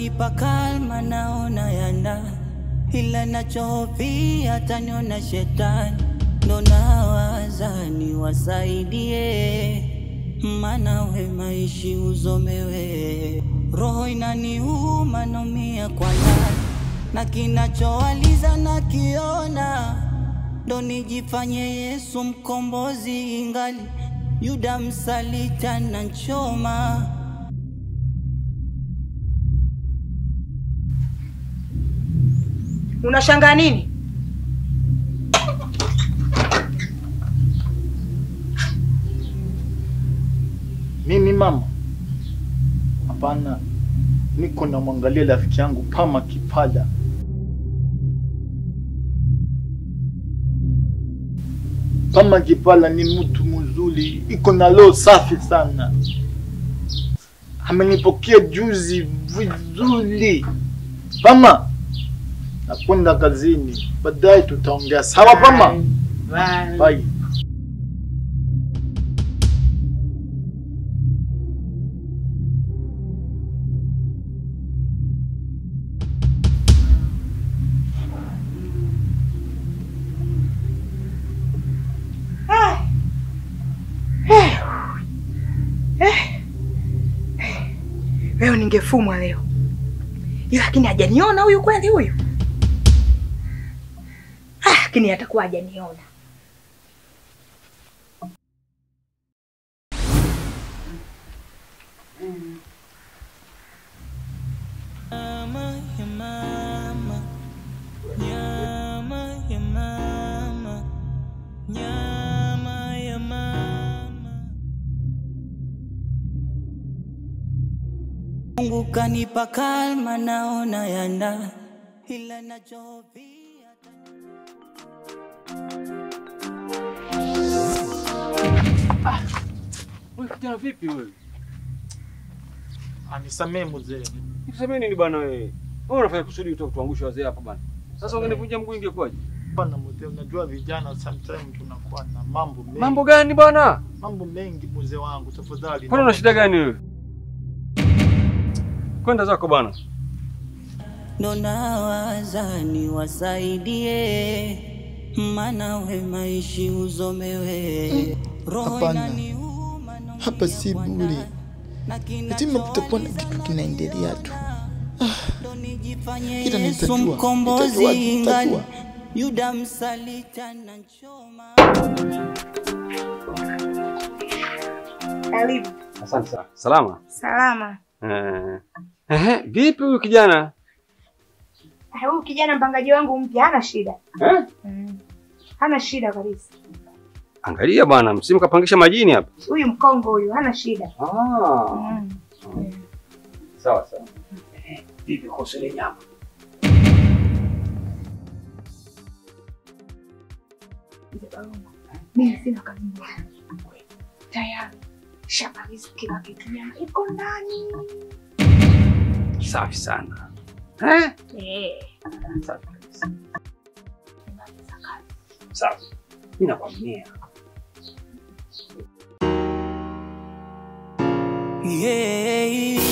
kanipa kalma naona yana, ila nachohofia ataniona shetani. Ndo nawaza niwasaidie, maana we maishi uzomewe. Roho inaniuma naumia kwa ndani, na kinachowaliza nakiona. Ndo nijifanye Yesu mkombozi, ingali Yuda msaliti ananichoma. Unashangaa nini? Mimi mama? Hapana. Niko namwangalia rafiki yangu Pama Kipada. Pama Kipala ni mtu mzuri, iko na roho safi sana. Amenipokea juzi vizuri. Pama, nakwenda kazini, baadaye tutaongea. Sawa Pama? Bye. Bye. Leo ningefumwa leo. Lakini hajaniona huyu kweli huyu. Lakini atakuwa hajaniona. Mama ya mama, nyama ya mama, nyama ya mama. Mungu kanipa kalma naona yana, ila nachohofia. Wewe kijana vipi wewe? Anisamee mzee. Nikusamee nini bwana wewe? Wewe unafanya kusudi kutuangusha wazee hapa bwana. Sasa ungenivunja mguu ingekuwaje? Bwana mzee, unajua vijana sometimes tunakuwa na mambo mengi. Mambo gani bwana? Mambo mengi mzee wangu, tafadhali. Kwani una shida gani wewe? Kwenda zako bwana. Ndo nawaza niwasaidie, maana we maishi uzomewe. Roho inaniuma hapa si bure. Lazima kutakuwa na kitu kinaendelea tu. Ila nitajua, mkombozi ingali Yuda msaliti ananichoma. Karibu. Asante sana. Salama? Salama. Vipi huyu kijana? Huyu kijana mpangaji wangu mpya hana shida. Eh? Hana shida kabisa. Angalia bwana, msimu kapangisha majini hapa. Huyu mkongo huyu hana shida. Sawa sawa. Vipi kuhusu ile nyama? Mimi sina kazi ngumu. Tayari shamaliza kila kitu, nyama iko ndani. Safi sana. Safi kabisa. Safi. Mimi nakwambia. Yeah.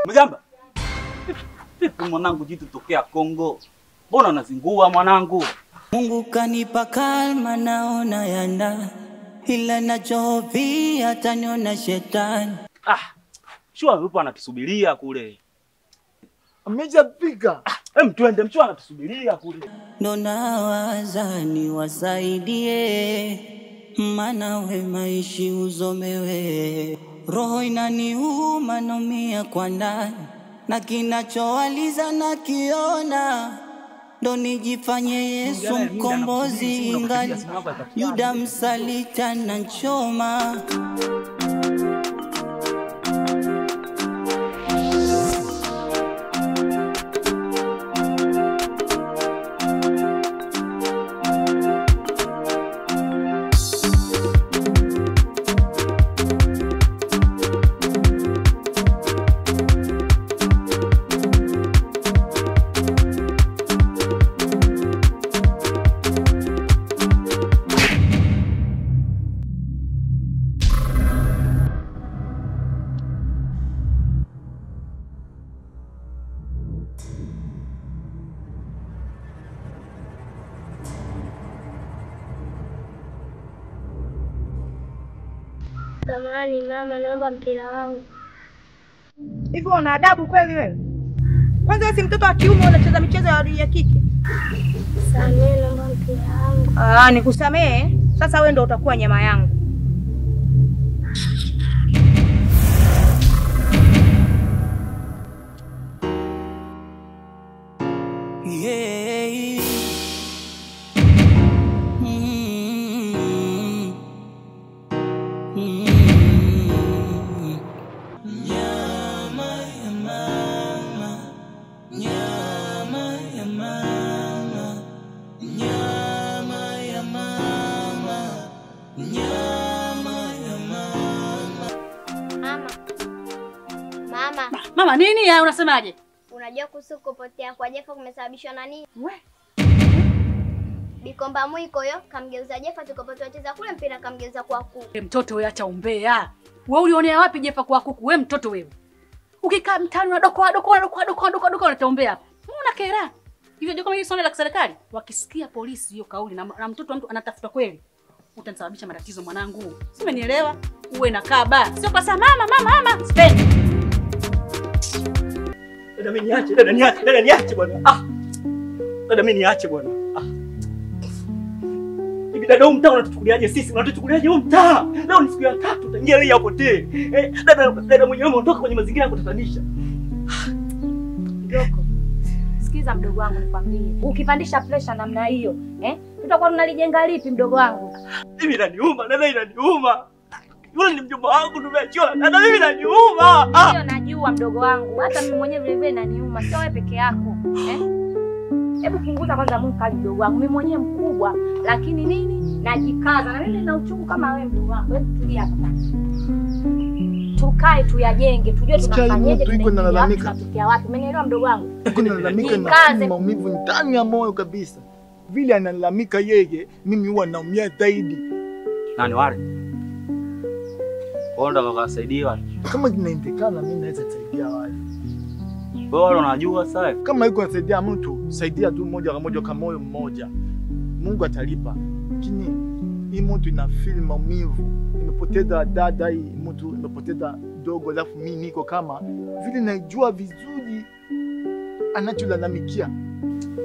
Mjamba. Vipi mwanangu jitu tokea Kongo? Mbona unazingua mwanangu? Mungu kanipa kalma naona yana, ila nachohofia ataniona shetani. Mshua yupo anatusubiria kule. Ameshafika. Hem, twende, mshua anatusubiria kule. Ndo nawaza niwasaidie, maana we maishi uzomewe. Roho inaniuma naumia kwa ndani, na kinachowaliza nakiona. Ndo nijifanye Yesu mkombozi, ingali Yuda msalita na nchoma. Samahani mama, naomba mpira wangu. Hivyo una adabu kweli wewe? Kwanza wewe si mtoto wa kiume unacheza michezo ya kike. Samahani, naomba mpira wangu. Ah, nikusamee. Sasa wewe ndio utakuwa nyama yangu. Yeah. Mama nini ya unasemaje? Unajua kuhusu kupotea kwa Jefa kumesababishwa na nini? We. Bikomba mwiko yo kamgeuza Jefa tukopotea cheza kule mpira kamgeuza kwa kuku. Mtoto wewe acha umbea. Wewe ulionea wapi Jefa kwa kuku? Wewe mtoto wewe. Ukikaa mtaani unadokoa dokoa dokoa dokoa dokoa dokoa unatembea hapa. Mbona kera? Hivyo ndio kama hili swala la serikali. Wakisikia polisi hiyo kauli na mtoto wa mtu anatafuta kweli, utanisababisha matatizo mwanangu. Si umenielewa? Uwe na kaba. Sio kwa sababu mama mama mama sipendi. Dada mimi niache, dada niache, dada niache bwana. Ah. Dada mimi niache bwana. Ah. Hivi dada, huu mtaa unatuchukuliaje sisi? Unatuchukuliaje huu mtaa? Leo ni siku ya tatu tangia leo apotee. Eh, dada dada mwenyewe umeondoka kwenye mazingira ya kutatanisha. Doko. Sikiza mdogo wangu nikwambie. Ukipandisha pressure namna hiyo, eh? Tutakuwa tunalijenga lipi mdogo wangu? Mimi inaniuma, dada inaniuma. Yule ni mjomba wangu tumeachiwa. Dada mimi inaniuma. Ndio najua mdogo wangu. Hata mimi mwenyewe vile vile inaniuma. Sio wewe peke yako. Eh? Hebu punguza kwanza mkali mdogo wangu. Mimi mwenyewe mkubwa, lakini nini? Najikaza. Na mimi nina uchungu kama wewe mdogo wangu. Hebu tulia hapa. Tukae tuyajenge, tujue tunafanyaje, tunatokea wapi. Umenielewa mdogo wangu? Iko nalalamika na maumivu ndani ya moyo kabisa. Vile analalamika yeye, mimi huwa naumia zaidi. Nani wale? Wao ndio wakasaidia wale. Kama inaendekana mimi naweza saidia wale. Wewe wale unajua sasa. Kama yuko anasaidia mtu, saidia tu moja kwa moja kwa moyo mmoja. Mungu atalipa. Lakini hii mtu ina feel maumivu. Nimepoteza dada hii mtu, nimepoteza dogo, alafu mimi niko kama vile najua vizuri anacholalamikia.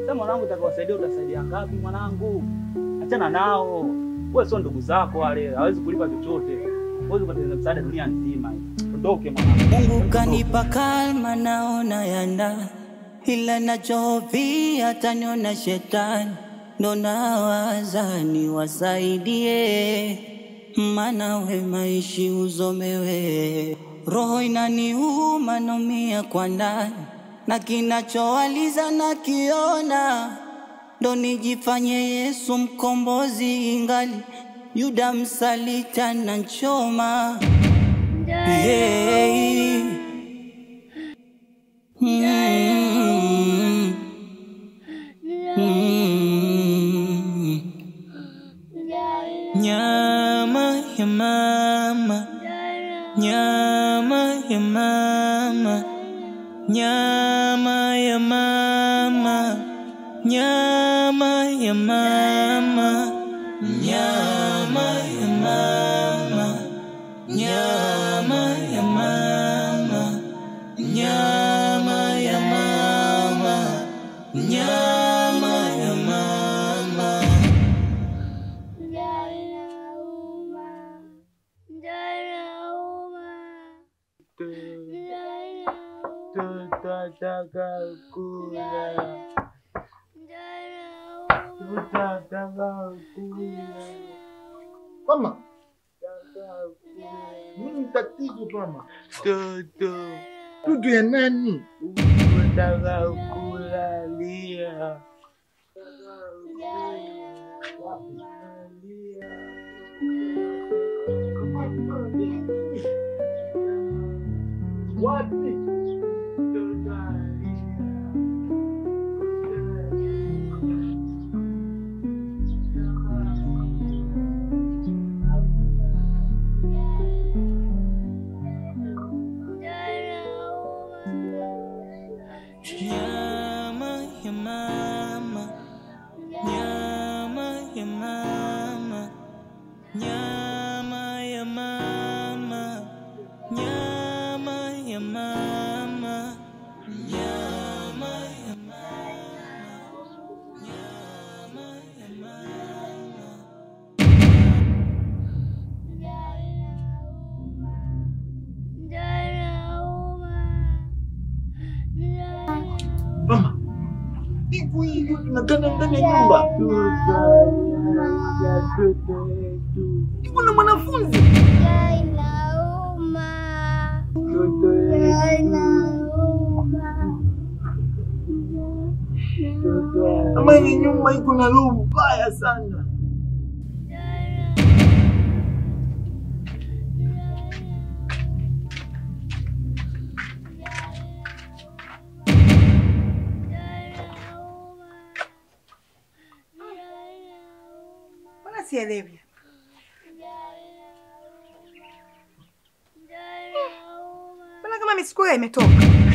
Sasa mwanangu, utakawasaidia utasaidia ngapi mwanangu? Achana nao. Wewe sio ndugu zako wale, hawezi kulipa chochote. Huwezi kupata msaada dunia nzima. Ondoke mwanangu. Mungu kanipa kalma naona yanda, ila nachohofia ataniona shetani. Ndo nawaza niwasaidie, maana we maishi uzomewe. Roho inaniuma naumia kwa ndani, na kinachowaliza nakiona. Ndo nijifanye Yesu mkombozi, ingali Yuda msalita na nchoma. Yeah. Mm. Mm. Nyama ya mama, nyama ya mama, nyama ya mama, nyama ya mama, nyama ya mama, nyama ya mama, Nataka kula. Nataka kula. Mama. Nini tatizo mama? Toto. Toto ya nani? Nataka kulalia. Wapi? Nyama ya mama, nyama ya mama, nyama ya mama, nyama ya mama, nyama ya mama, nyama ya mama. Mama, iku hii tunakana ndani ya nyumba. Iko na mwanafunzi. Ama hii nyumba iko na roho mbaya sana. Mbona sielewi? Mbona kama misukura imetoka?